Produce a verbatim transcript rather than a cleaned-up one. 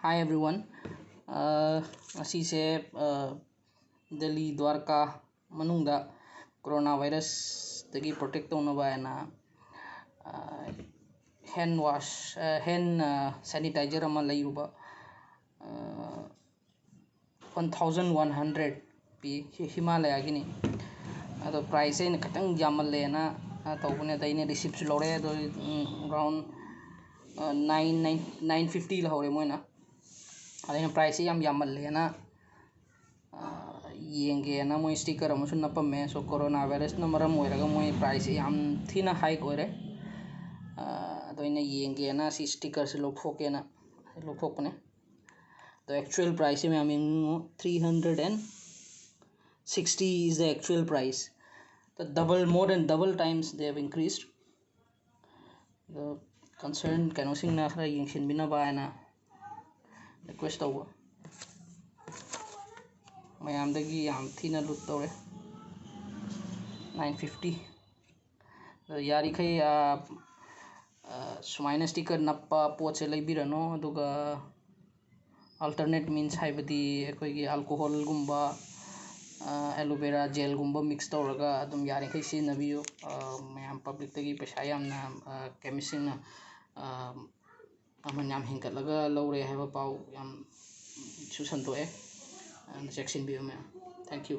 Hi everyone. ꯑ, ꯉꯁꯤꯁꯦ, ꯑ, ꯗꯦꯜꯂꯤ ꯗ꯭ꯋꯥꯔꯀꯥ ꯃꯅꯨꯡꯗ ꯀꯣꯔꯣꯅꯥ ꯚꯥꯏꯔꯁꯇꯒꯤ ꯄ꯭ꯔꯣꯇꯦꯛ ꯇꯧꯅꯕ ꯍꯥꯏꯅ, ꯑ, ꯍꯦꯟ ꯋꯥꯁ, ꯑ, ꯍꯦꯟ, ꯑ, ꯁꯦꯅꯤꯇꯥꯏꯖꯔ ꯑꯃ ꯂꯩꯔꯨꯕ꯫ ꯑ, ꯋꯥꯟ ꯊꯥꯎꯖꯟ ꯋꯥꯟ ꯍꯟꯗ꯭ꯔꯦꯠ ꯄꯤ꯫ ꯍꯤ-, ꯍꯤꯃꯥꯂꯌꯥꯒꯤꯅꯤ꯫ ꯑꯗꯣ ꯄ꯭ꯔꯥꯏꯁꯁꯦ ꯑꯩꯅ ꯈꯤꯇꯪ ꯌꯥꯝꯃꯜꯂꯦꯅ, ꯑ, ꯇꯧꯕꯅꯦ꯫ ꯑꯗ ꯑꯩꯅ ꯔꯤꯁꯤꯞꯁꯨ ꯂꯧꯔꯦ꯫ ꯑꯗꯣ, ꯎꯝ, ꯑꯦꯔꯥꯎꯟ, ꯑ, ꯅꯥꯏꯟ, ꯅꯥꯏꯟ, ꯅꯥꯏꯟ ꯐꯤꯐꯇꯤ ꯂꯧꯍꯧꯔꯦ ꯃꯣꯏꯅ꯫ ꯑꯗ ꯑꯩꯅ ꯄ꯭ꯔꯥꯏꯁꯁꯦ ꯌꯥꯝ ꯌꯥꯝꯃꯜꯂꯦꯅ, ꯑ, ꯌꯦꯡꯒꯦꯅ ꯃꯣꯏ ꯁ꯭ꯇꯤꯀꯔ ꯑꯃꯁꯨ ꯅꯞꯄꯝꯃꯦ꯫ ꯁꯣ ꯀꯣꯔꯣꯅꯥ ꯚꯥꯏꯔꯁꯅ ꯃꯔꯝ ꯑꯣꯏꯔꯒ ꯃꯣꯏ ꯄ꯭ꯔꯥꯏꯁꯁꯦ ꯌꯥꯝ ꯊꯤꯅ ꯍꯥꯏꯛ ꯑꯣꯏꯔꯦ꯫ ꯑ, ꯑꯗꯣ ꯑꯩꯅ ꯌꯦꯡꯒꯦꯅ ꯁꯤ ꯁ꯭ꯇꯤꯀꯔꯁꯦ ꯂꯧꯊꯣꯛꯀꯦꯅ ꯂꯧꯊꯣꯛꯄꯅꯦ꯫ ꯑꯗꯣ ꯑꯦꯛꯆꯨꯋꯦꯜ ꯄ꯭ꯔꯥꯏꯁꯁꯦ ꯃꯌꯥꯝ ꯌꯦꯡꯉꯣ, three hundred and sixty is the actual price. The double, more than double times they have increased. ꯑꯗꯣ ꯀꯟꯁꯔꯟ ꯀꯩꯅꯣꯁꯤꯡꯅ ꯈꯔ ꯌꯦꯡꯁꯤꯟꯕꯤꯅꯕ ꯍꯥꯏꯅ ꯔꯤꯀ꯭ꯋꯦꯁ ꯇꯧꯕ꯫ ꯃꯌꯥꯝꯗꯒꯤ ꯌꯥꯝ ꯊꯤꯅ ꯂꯨꯠ ꯇꯧꯔꯦ꯫ Nine fifty. ꯑꯗꯣ ꯌꯥꯔꯤꯈꯩ, ꯑ, ꯑ, ꯁꯨꯃꯥꯏꯅ ꯁ꯭ꯇꯤꯀꯔ ꯅꯞꯄ ꯄꯣꯠꯁꯦ ꯂꯩꯕꯤꯔꯅꯨ꯫ ꯑꯗꯨꯒ ꯑꯜꯇꯔꯅꯦꯠ ꯃꯤꯟꯁ, ꯍꯥꯏꯕꯗꯤ ꯑꯩꯈꯣꯏꯒꯤ ꯑꯜꯀꯣꯍꯣꯜꯒꯨꯝꯕ, ꯑ, ꯑꯦꯂꯣꯚꯦꯔꯥ ꯖꯦꯜꯒꯨꯝꯕ ꯃꯤꯛꯁ ꯇꯧꯔꯒ ꯑꯗꯨꯝ ꯌꯥꯔꯤꯈꯩ ꯁꯤꯖꯤꯟꯅꯕꯤꯌꯨ꯫ ꯑ, ꯃꯌꯥꯝ ꯄꯕ꯭ꯂꯤꯛꯇꯒꯤ ꯄꯩꯁꯥ ꯌꯥꯝꯅ, ꯑ, ꯀꯦꯃꯤꯁꯁꯤꯡꯅ, ꯑ, ꯃꯃꯜ ꯌꯥꯝ ꯍꯦꯟꯒꯠꯂꯒ ꯂꯧꯔꯦ ꯍꯥꯏꯕ ꯄꯥꯎ ꯌꯥꯝꯁꯨ ꯁꯟꯗꯣꯛꯑꯦ꯫ ꯑꯗꯨꯅ ꯆꯦꯛꯁꯤꯟꯕꯤꯌꯨ ꯃꯌꯥꯝ꯫ Thank you꯫